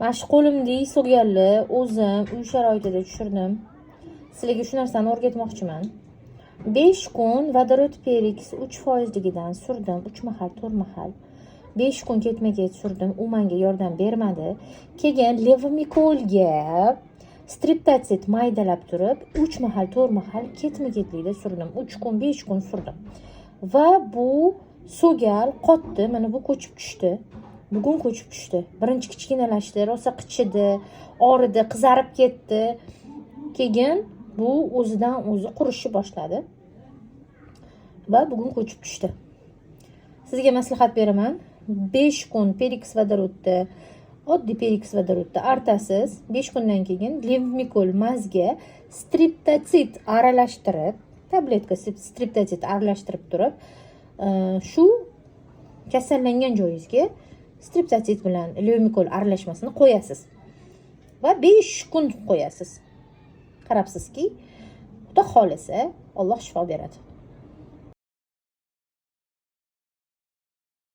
Mana shu qo'limdagi so'galni o'zim uy sharoitida tushirdim. Sizlarga shu narsani o'rgatmoqchiman. 5 kun vodorod perokis 3 foizligidan surdim, 3 mahal, 4 mahal. 5 kun ketma-ket surdim, u menga yordam bermadi. Keyin levmikolga streptotsid maydalab turib, 3 mahal, 4 mahal ketma-ketlikda surdim. 3 kun, 5 kun surdim. Va bu so'gal qotdi, mana bu ko'chib tushdi. Bugun ko'chib tushdi. Birinchi kichkinalashdi, rosa qichidi, og'ridi, qizarib ketdi. Keyin bu o'zidan o'zi qurishni boshladi. Va bugun ko'chib tushdi. Sizga maslahat beraman. 5 kun perokis vodorodni, oddiy perokis vodorodni artasiz. 5 kundan keyin levmikol mazga streptotsid aralashtirib, tabletka streptotsid aralashtirib turib, shu kasallangan joyingizga streptotsid bilan levmikol aralashmasini qo'yasiz. Va 5 kun qo'yasiz. Qarabsizki, Xudo xohlasa, Alloh shifo beradi.